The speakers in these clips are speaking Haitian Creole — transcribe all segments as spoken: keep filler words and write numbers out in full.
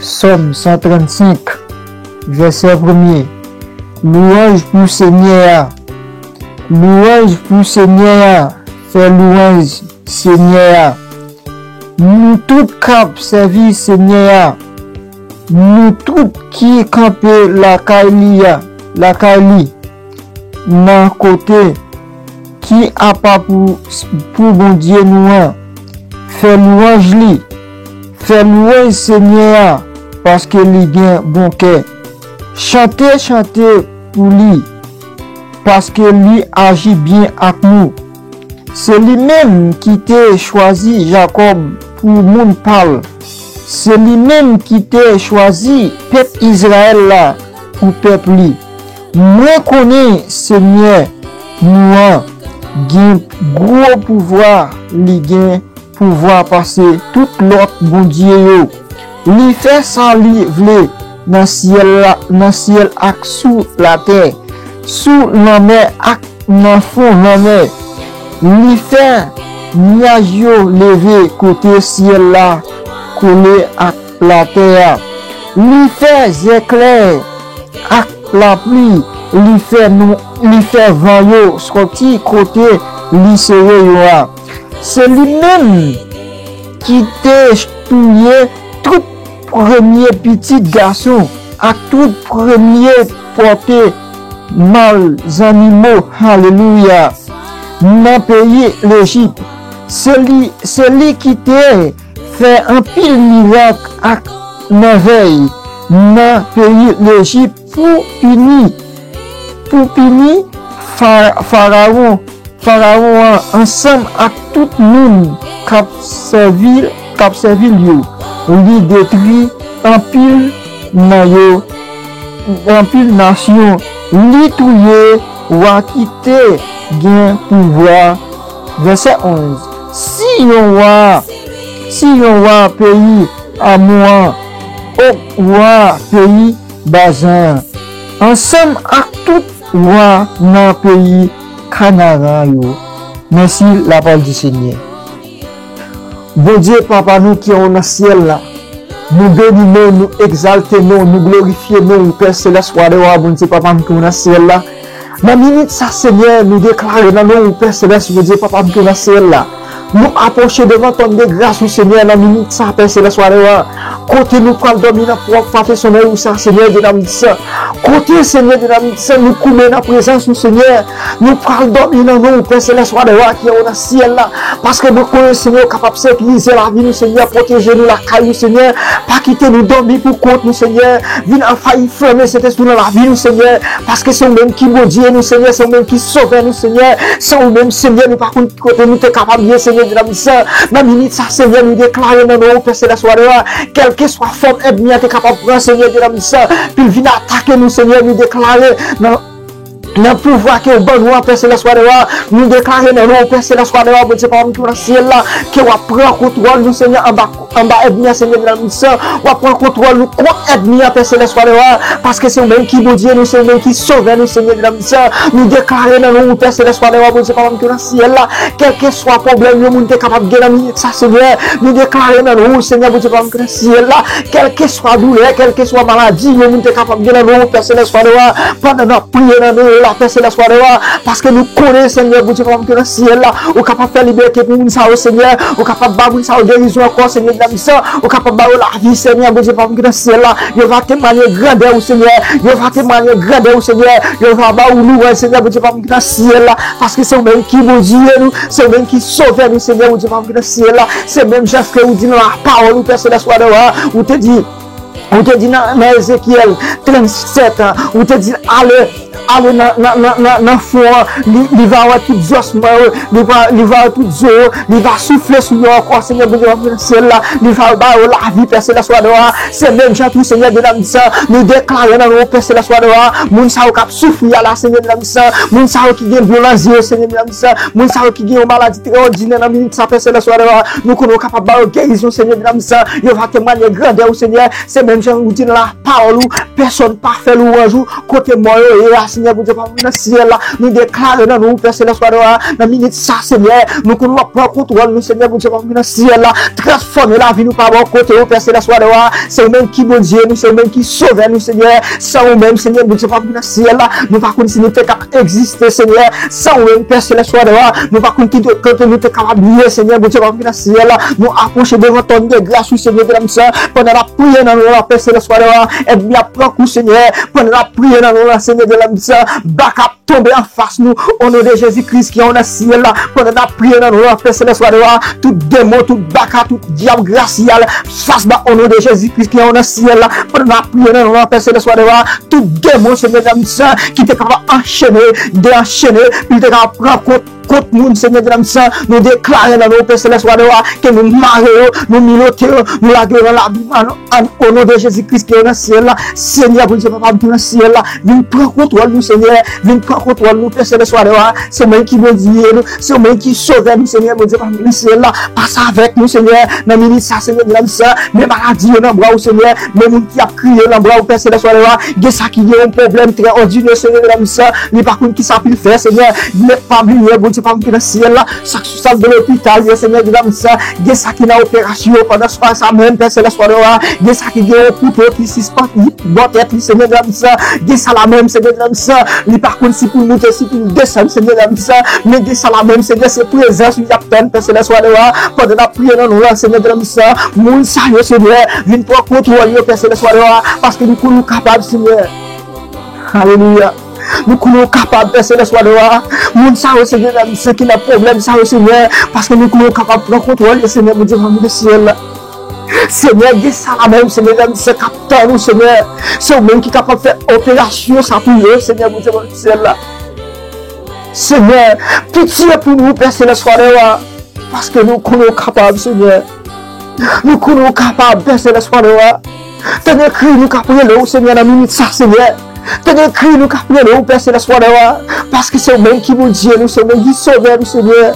Sòm san trannsenk, vèsè premye. Lwanj pou Senyè a. Lwanj pou Senyè a. Fè lwanj Senyè a. Nou tout k ap sèvi Senyè a. Nou tout ki kanpe lakay li a, lakay li, nan kote ki apa pou, pou Bondye nou an. Fè lwanj li. Fè lwanj Senyè a, paske li gen bon kè. Chante, chante pou li, paske li aji byen ak nou. Se li menm ki te chwazi Jakòb pou moun pa l. Se li menm ki te chwazi pèp Izrayèl la pou pèp li. Mwen konnen Senyè nou an gen gwo pouvwa, li gen pouvwa pase tout lòt bondye yo. Li fè sa li vle nan syèl la, nan syèl ak sou latè, sou lanmè ak nan fon lanmè. Li fè nyaj yo leve kote syèl la kole ak latè a. Li fè zèklè ak lapli, li fè nou, li fè van yo soti kote li sere yo a. Se li menm ki te touye tout premye pitit gason ak tout premye pòte mal zannimo, alelouya, nan peyi Lejip. Se li, se li ki te fè anpil mirak ak mèvèy nan peyi Lejip pou pini, pou pini Fa-, Farawon, Farawon an ansanm ak tout moun k ap sèvi, k ap sèvi l yo. Li detwi anpil nan yo, anpil nasyon. Li touye wa ki te gen pouvwa. Vèsè onz. Si yon wa, si yon wa peyi Amon an, Ok wa peyi Bazan an, ansanm ak tout wa nan peyi Kanaran yo. Mèsi, lapawòl di Senyè. Bondye, Papa nou ki anwo nan syèl la, nou beni non w, nou egzalte non w, nou glorifye non w, Pè Selès, Wa dè wa, Bondye, Papa nou ki anwo nan syèl la. Nan minit sa, Senyè, nou deklare nan non w, Pè Selès, Bondye, Papa nou ki anwo nan syèl la. Nou apwoche devan twòn de gras ou, Senyè, nan minit sa, Pè Selès, Wa dè wa. Kote nou pral dòmi nan pwòp pate somèy ou sa, Senyè, de nanm di san. Kote, Senyè, de nanm di san, nou koube nan prezans ou, Senyè. Nou pral dòmi nan non w, Pè Selès, Wa dè wa, ki anwo nan syèl la. Paske nou konnen, Senyè, ou kapab sekirize lavi nou, Senyè, pwoteje nou lakay ou, Senyè. Pa kite nou dòmi pou kont nou, Senyè. Vin anvayi flanme Sentespri nan lavi nou, Senyè. Paske se ou menm ki Bondye nou, Senyè. Se ou menm ki Sovè nou, Senyè. San ou menm, Senyè, nou pa konn ki kote nou te kapab ye, Senyè, de nanm di san. Nan minit sa, Senyè, nou deklare nan non w, Pè Selès, Wa dè wa. Kèlkeswa fòm ènmi an te kapab pran, Senyè, de nanm di san, pou l vin atake nou, Senyè, nou deklare nan nan pouvwa ke w ban nou an, Pè Selès, Wa dè wa, nou deklare nan non w, Pè Selès, Wa dè wa, Bondye, Papa m ki nan syèl la, ke w ap pran kontwòl nou, Senyè, anba, anba ènmi an, Senyè, de nanm di san. W ap pran kontwòl nou kont ènmi an, Pè Selès, Wa dè wa, paske se ou menm ki Bondye nou, se ou menm ki Sovè nou, Senyè, de nanm di san. Nou deklare nan non w, Pè Selès, Wa dè wa, Bondye, Papa m ki nan syèl la, kèlkeswa pwoblèm yon moun te kapab gen nan minit sa, Senyè, nou deklare nan non w, Senyè, Bondye, Papa m ki nan syèl la, kèlkeswa doulè, kèlkeswa maladi yon moun te kapab gen nan non w, Pè Selès, Wa dè wa, pandan n ap priye nan non w la, Pè Selès, Wa dè wa, paske nou konnen, Senyè, Bondye, Papa m ki nan syèl la, ou kapab fè libète pou moun sa yo, Senyè, ou kapab ba moun sa yo gerizon ankò, Senyè, de nanm di san, ou kapab ba yo lavi, Senyè, Bondye, Papa m ki nan syèl la, yo va temwanye grandè ou, Senyè, yo va temwanye grandè ou, Senyè, yo va ba ou louwanj, Senyè, Bondye, Papa m ki nan syèl la, paske se ou menm ki Bondye nou, se ou menm ki Sovè nou, Senyè, Bondye, Papa m ki nan syèl la, se menm jan ke ou di nan lapawòl ou, Pè Selès, Wa dè wa, ou te di, Ou te di nan, nan Ezekyèl trannsèt, ou te di, ale, ale nan, nan, nan, nan, nan fon an, li, li va wè tout zòsman yo, li va, li va wè tout zo yo, li va soufle sou yo ankò, Senyè Bondye, Papa m ki nan syèl la, li va ba yo lavi, Pè Selès, Wa dè wa, se menm jan tou, Senyè, de nanm di san, nou deklare nan non w, Pè Selès, Wa dè wa, moun sa yo k ap soufri a la, Senyè, de nanm di san, moun sa yo ki gen dlo nan zye yo, Senyè, de nanm di san, moun sa yo ki gen yon maladi trè òdinè nan minit sa, Pè Selès, Wa dè wa, nou konnen w kapab ba yo gerizon, Senyè, de nanm di san, yo va temwanye grandè ou, Senyè, se menm jan ou di nan lapawòl ou, pèsòn pa fè lwanj ou, kote mò yo ye a, Senyè Bondye papa m ki nan syèl la, nou deklare nan non Pè Selès Wadè a, nan minit sa, Senyè, nou konnen w ap pran kontwòl nou, Senyè Bondye papa m ki nan syèl la, transfòme lavi nou pa bò kote w, Pè Selès Wadè a, se ou menm ki Bondye nou, se ou menm ki Sovè nou, Senyè, san ou menm, Senyè Bondye papa m ki nan syèl la, nou pa konn si nou te ka egziste, Senyè, san ou menm, Pè Selès Wadè a, nou pa konn ki kote nou te kapab ye, Senyè Bondye papa m ki nan syèl la, nou apwoche devan twòn de gras ou, Senyè, de la misyon, pandan n ap priye nan non la, Pè Selès Wadè a, ènmi ap pran kou, Senyè, pandan n ap priye nan non la, Senyè, de la misyon, baka ap tonbe anfas nou, o non de Jezi Kris ki anwo nan syèl la, pandan n ap priye nan non la, Pè Selès Wadè a, tout demon, tout baka, tout dyab rasyal, fas ba, o non de Jezi Kris ki anwo nan syèl la, pandan n ap priye nan non la, Pè Selès Wadè a, tout demon, Senyè, de la misyon, ki te kapab anchene, deanchene, pou l te kapab pran kont kont moun, Senyè, de la misyon, nou deklare nan non Pè Selès Wadè a, ke nou mare yo, nou milote yo, nou lage yo nan labim an, an, o non de Jezi Kris ki anwo nan syèl la. Senyè Bondye papa m ki nan syèl la, vin pran kontwòl nou, Senyè, vin pran kontwòl nou, Pè Selès Wadè a, se ou menm ki Bondye nou, se ou menm ki Sovè nou, Senyè Bondye papa m ki nan syèl la, pase avèk nou, Senyè, nan minit sa, Senyè, de la misyon, men maladi yo nan bra w, Senyè, men moun ki ap kriye nan bra w, Pè Selès Wadè a, gen sa ki gen yon pwoblèm trè òdinè, Senyè, de la misyon, li pa konn ki sa pou l fè, Senyè, men pa bliye, Bondye papa m ki nan syèl la, sa k sou sal de lopital yo, Senyè, de la misyon, gen sa ki nan operasyon yo pandan sware sa menm, Pè Selès Wadè a, gen sa ki gen yon kouto ki sispann bò tèt li, Senyè, de la misyon, gen sa la menm, Senyè, de la misyon, li pa konn si pou l moute, si pou l desann, Senyè, de la misyon, men gen sa la menm, Senyè, se prezans ou y ap tann, Pè Selès Wadè a, pandan n ap priye nan non la, Senyè, de la misyon, moun sa yo, Senyè, vin pran kontwòl yo, Pè Selès Wadè a, paske nou konnen ou kapab, Senyè. Alelouya. Nou konnen ou kapab, Pè Selès Wadè a. Moun sa yo, Senyè, nan misyon ki nan pwoblèm sa yo, Senyè, paske nou konnen ou kapab pran kontwòl yo, Senyè, Bondye papa m nan syèl la. Senyè, gen sa la menm, Senyè, nan misyon k ap tann ou, Senyè. Se ou menm ki kapab fè operasyon sa pou yo, Senyè, Bondye papa m nan syèl la. Senyè, pitye pou nou, Pè Selès Wadè a, paske nou konnen ou kapab, Senyè. Nou konnen ou kapab, Pè Selès Wadè a. Tande kri nou k ap rele w, Senyè, nan minit sa, Senyè. Tande kri nou k ap rele w, Pè Selès Wadè a. Paske se ou menm ki Bondye nou, se ou menm ki Sovè nou, Senyè.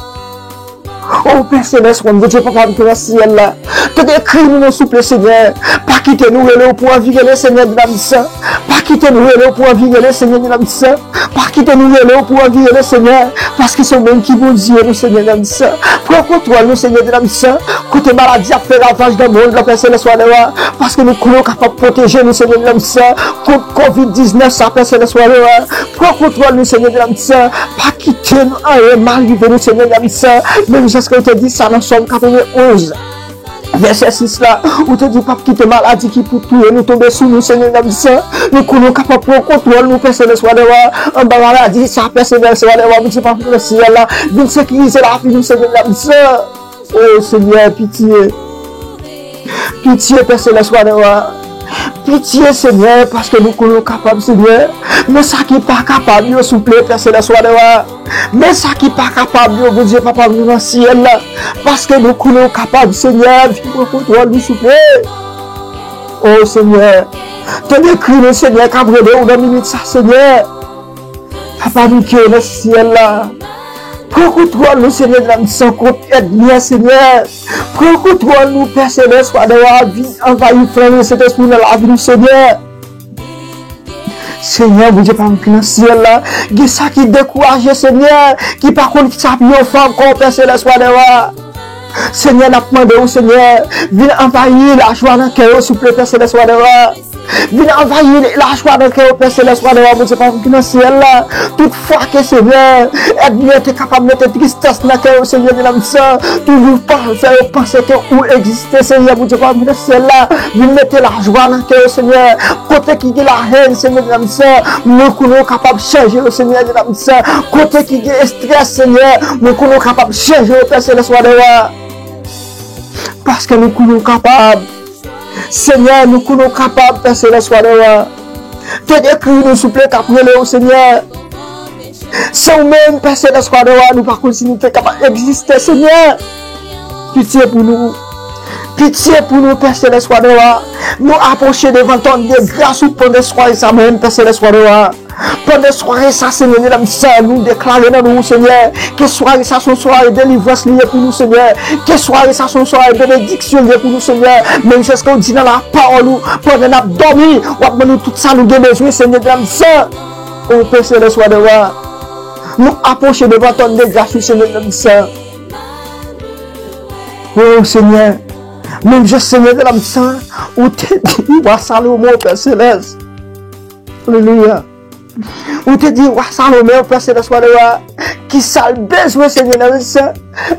O Pè Selès, Bondye papa m ki nan syèl la. Tande kri nou, non, souple, Senyè. Pa kite nou rele w pou anvi rele, Senyè, de la misyon. Pa kite nou rele w pou anvi rele, Senyè, de la misyon. Pa kite nou rele w pou anvi rele, Senyè, paske se ou menm ki Bondye nou, Senyè, nan misyon. Pran kontwòl nou, Senyè, de la misyon. Kote maladi ap fè ravaj nan mond lan, Pè Selès Wadè a, paske nou konnen ou kapab pwoteje nou, Senyè, de la misyon, kont kovid diznèf sa, Pè Selès Wadè a. Pran kontwòl nou, Senyè, de la misyon. Pa kite nou anyen mal rive nou, Senyè, de la misyon. Menm jan ke ou te di sa nan Sòm katrevenn onz. Vèsè sis la, ou te di, p ap kite maladi ki pou touye nou tonbe sou nou, Senyè, nan misyon. Nou konnen ou kapab pran kontwòl nou, Pè Selès Wadè a, anba maladi sa, Pè Selès Wadè a, Bondye papa m nan syèl la, vin sekirize lavi nou, Senyè, nan misyon. O Senyè, pitye. Pitye, Pè Selès Wadè a. Pitye, Senyè, paske nou konnen ou kapab, Senyè. Men sa ki pa kapab yo, souple, Pè Selès Wadè a. Men sa ki pa kapab yo, Bondye papa m nan syèl la. Paske nou konnen ou kapab, Senyè, vin pran kontwòl nou, souple. O Senyè, tande kri nou, Senyè, k ap rele w nan minit sa, Senyè. Papa nou ki nan syèl la. Pran kontwòl nou, Senyè, de la misyon kont ènmi an, Senyè. Pran kontwòl nou, Pè Selès Wadè a, vin anvayi flann Sentespri w nan lavi nou, Senyè. Senyè, Bondye papa m ki nan syèl la, gen sa ki dekouraje, Senyè, ki pa konn ki sa pou yo fè ankò, Pè Selès Wadè a. Senyè, n ap mande w, Senyè, vin anvayi lajwa nan kè yo, souple, Pè Selès Wadè a. Vin anvayi lajwa nan kè yo, Pè Selès Wadè a, Bondye papa m ki nan syèl la. Tout fwa ke, Senyè, ènmi an te kapab mete tristès nan kè yo, Senyè, de la misyon, toujou pa fè yo panse ke ou egziste, Senyè, Bondye papa m ki nan syèl la. Vin mete lajwa nan kè yo, Senyè. Kote ki gen lahèn, Senyè, de la misyon, mwen konnen ou kapab chanje yo, Senyè, de la misyon. Kote ki gen estrès, Senyè, mwen konnen ou kapab chanje yo, Pè Selès Wadè a. Paske nou konnen ou kapab. Senyè, nou konnen ou kapab, Pè Selès Wadè a. Tande kri nou, souple, k ap rele w, Senyè. Se ou menm, Pè Selès Wadè a, nou pa konn si nou te kapab egziste, Senyè. Pitye pou nou. Pitye pou nou, Pè Selès Wadè a. Nou apwoche devan twòn de gras ou pandan sware sa menm, Pè Selès Wadè a. Pandan sware sa, Senyè, medam, sè, nou deklare nan non w, Senyè, ke sware sa se yon sware delivrans li ye pou nou, Senyè. Ke sware sa se yon sware benediksyon li ye pou nou, Senyè. Menm jan ke w di nan lapawòl ou, pandan n ap dòmi, w ap ban nou tout sa nou gen bezwen, Senyè, medam, sè. Ou Pè Selès, Wa dè wa. Nou apwoche devan twòn de gras ou, Senyè, nan sa. O Senyè, menm jan, Senyè, nan sa, ou te di wa Salomon, Pè Selès. Alelouya. Ou te di wa Salomon, Pè Selès, Wa dè wa, kisa l bezwen, Senyè, nan sa.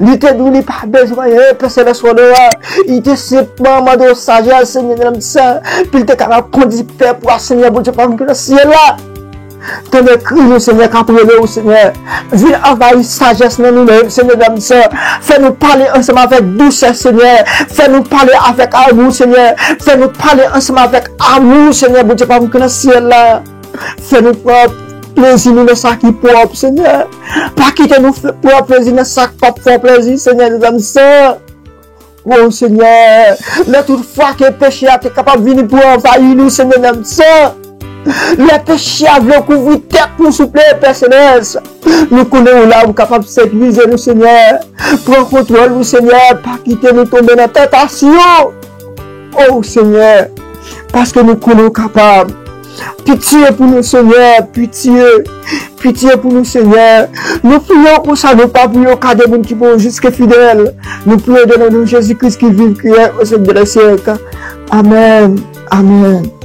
Li te di w li pa bezwen anyen, Pè Selès, Wa dè wa. Li te senpman mande w sajès, Senyè, nan sa. Pou l te kapab kondui pèp ou a, Senyè, Bondye pa m ki nan syèl la. Tande kri nou, Senyè, k ap rele w, Senyè. Vin anvayi sajès nan nou menm, Senyè, nan sa. Fè nou pale ansanm avèk dousè, Senyè. Fè nou pale avèk amou, Senyè. Fè nou pale ansanm avèk amou, Senyè, Bondye pa m ki nan syèl la. Fè nou pran plezi nou nan sa ki pwòp, Senyè. Pa kite nou fè, pran plezi nan sa k p ap fè w plezi, Senyè, nan sa. O Senyè, lè tout fwa ke peche a te kapab vini pou anvayi nou, Senyè, nan sa. Lè peche a vle kouvri tèt nou, souple, Pè Selès. Nou konnen ou la, ou kapab sekirize nou, Senyè. Pran kontwòl nou, Senyè. Pa kite nou tonbe nan tantasyon. O Senyè, paske nou konnen ou kapab. Pitye pou nou, Senyè, pitye. Pitye pou nou, Senyè. Nou priye w konsa, nou pa priye w ka de moun ki bon, jis ke fidèl. Nou priye w nan non Jezi Kris ki viv, ki règne au siècle des siècles. Amèn. Amèn.